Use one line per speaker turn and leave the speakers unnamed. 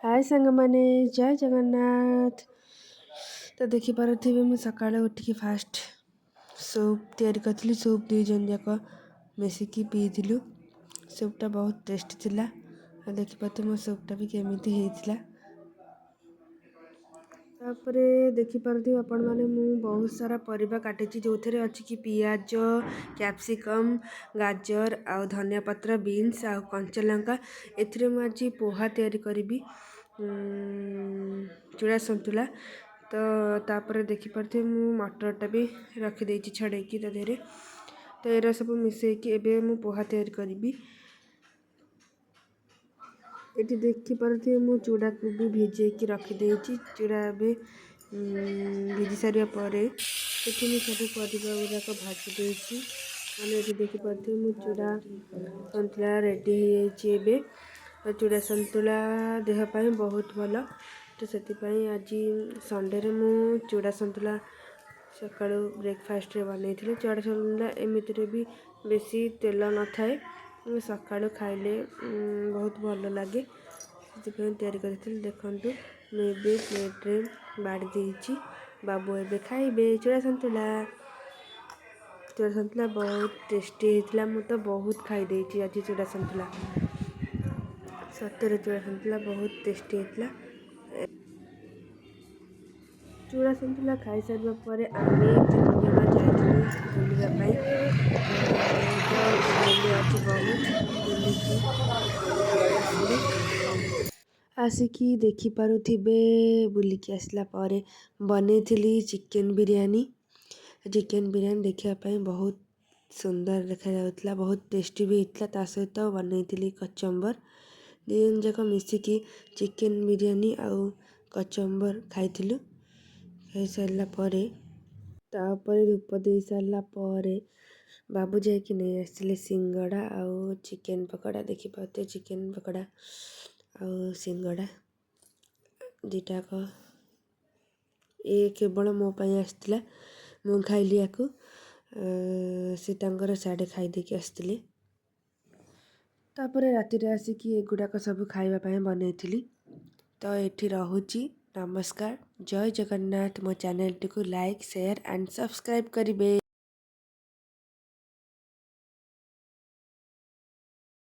ହାଏ ସାଙ୍ଗମାନେ, ଜୟ ଜଗନ୍ନାଥ। ତ ଦେଖିପାରୁଥିବେ, ମୁଁ ସକାଳେ ଉଠିକି ଫାଷ୍ଟ ସୁପ୍ ତିଆରି କରିଥିଲି। ସୁପ୍ ଦୁଇ ଜଣ ଯାକ ମିଶିକି ପିଇଥିଲୁ। ସୁପ୍ଟା ବହୁତ ଟେଷ୍ଟି ଥିଲା। ଆଉ ଦେଖିପାରୁଥିବେ, ମୋ ସୁପ୍ଟା ବି କେମିତି ହେଇଥିଲା। ତାପରେ ଦେଖିପାରୁଥିବେ ଆପଣମାନେ, ମୁଁ ବହୁତ ସାରା ପରିବା କାଟିଛି, ଯେଉଁଥିରେ ଅଛି କି ପିଆଜ, କ୍ୟାପ୍ସିକମ୍, ଗାଜର ଆଉ ଧନିଆ ପତ୍ର, ବିନ୍ସ ଆଉ କଞ୍ଚା ଲଙ୍କା। ଏଥିରେ ମୁଁ ଆଜି ପୋହା ତିଆରି କରିବି, ଚୂଡ଼ା ସନ୍ତୁଳା। ତ ତାପରେ ଦେଖିପାରୁଥିବେ, ମୁଁ ମଟରଟା ବି ରଖିଦେଇଛି ଛଡ଼େଇକି ତା ଦେହରେ। ତ ଏରା ସବୁ ମିଶେଇକି ଏବେ ମୁଁ ପୋହା ତିଆରି କରିବି। ଏଠି ଦେଖିପାରୁଥିବେ, ମୁଁ ଚୂଡ଼ାକୁ ବି ଭିଜେଇକି ରଖିଦେଇଛି। ଚୂଡ଼ା ଏବେ ଭିଜି ସାରିବା ପରେ ଏଠି ମୁଁ ସବୁ ପରିବା ଗୁଡ଼ାକ ଭାଜି ଦେଇଛି। ମାନେ ଏଠି ଦେଖିପାରୁଥିବେ, ମୁଁ ଚୂଡ଼ା ସନ୍ତୁଳା ରେଡ଼ି ହେଇଯାଇଛି ଏବେ। ତ ଚୂଡ଼ା ସନ୍ତୁଳା ଦେହ ପାଇଁ ବହୁତ ଭଲ। ତ ସେଥିପାଇଁ ଆଜି ସଣ୍ଡେରେ ମୁଁ ଚୂଡ଼ା ସନ୍ତୁଳା ସକାଳୁ ବ୍ରେକଫାଷ୍ଟରେ ବନେଇଥିଲି। ଚୂଡ଼ା ସନ୍ତୁଳା ଏମିତିରେ ବି ବେଶୀ ତେଲ ନଥାଏ, ସକାଳୁ ଖାଇଲେ ବହୁତ ଭଲ ଲାଗେ। ସେଥିପାଇଁ ତିଆରି କରିଥିଲି। ଦେଖନ୍ତୁ, ମୁଁ ଏବେ ପ୍ଲେଟ୍ରେ ବାଢ଼ି ଦେଇଛି। ବାବୁ ଏବେ ଖାଇବେ ଚୂଡ଼ା ସନ୍ତୁଳା। ଚୂଡ଼ା ସନ୍ତୁଳା ବହୁତ ଟେଷ୍ଟି ହେଇଥିଲା। ମୁଁ ତ ବହୁତ ଖାଇଦେଇଛି ଆଜି ଚୂଡ଼ା ସନ୍ତୁଳା। ସତରେ ଚୂଡ଼ା ସନ୍ତୁଳା ବହୁତ ଟେଷ୍ଟି ହେଇଥିଲା। ଚୂଡ଼ା ସନ୍ତୁଳା ଖାଇସାରିବା ପରେ ଆମେ ତିନି ଜଣ ଯାଇଥିଲୁ ବୁଲିବା ପାଇଁ। ତ ବୁଲିଲୁ ଆଜି ବହୁତ। ବୁଲିକି ଆସିଲୁ। ଆସିକି ଦେଖିପାରୁଥିବେ, ବୁଲିକି ଆସିଲା ପରେ ବନେଇଥିଲି ଚିକେନ୍ ବିରିୟାନୀ। ଚିକେନ୍ ବିରିୟାନୀ ଦେଖିବା ପାଇଁ ବହୁତ ସୁନ୍ଦର ଦେଖାଯାଉଥିଲା, ବହୁତ ଟେଷ୍ଟି ବି ହେଇଥିଲା। ତା ସହିତ ବନେଇଥିଲି କଚମ୍ବର। ଦୁଇ ଜଣ ଯାକ ମିଶିକି ଚିକେନ୍ ବିରିୟାନୀ ଆଉ କଚମ୍ବର ଖାଇଥିଲୁ। ଖାଇସାରିଲା ପରେ, ତାପରେ ଧୂପ ଦେଇ ସାରିଲା ପରେ ବାବୁ ଯାଇକି ନେଇ ଆସିଥିଲେ ସିଙ୍ଗଡ଼ା ଆଉ ଚିକେନ୍ ପକୋଡ଼ା। ଦେଖିପାରୁଥିବେ, ଚିକେନ୍ ପକୋଡ଼ା ଆଉ ସିଙ୍ଗଡ଼ା ଦୁଇଟାକ ଏ କେବଳ ମୋ ପାଇଁ ଆସିଥିଲା। ମୁଁ ଖାଇଲି ୟାକୁ। ସେ ତାଙ୍କର ସିଆଡ଼େ ଖାଇଦେଇକି ଆସିଥିଲେ। ତାପରେ ରାତିରେ ଆସିକି ଏଗୁଡ଼ାକ ସବୁ ଖାଇବା ପାଇଁ ବନେଇଥିଲି। ତ ଏଠି ରହୁଛି। ନମସ୍କାର, ଜୟ ଜଗନ୍ନାଥ। ମୋ ଚ୍ୟାନେଲଟିକୁ ଲାଇକ୍, ସେୟାର ଆଣ୍ଡ ସବସ୍କ୍ରାଇବ୍ କରିବେ।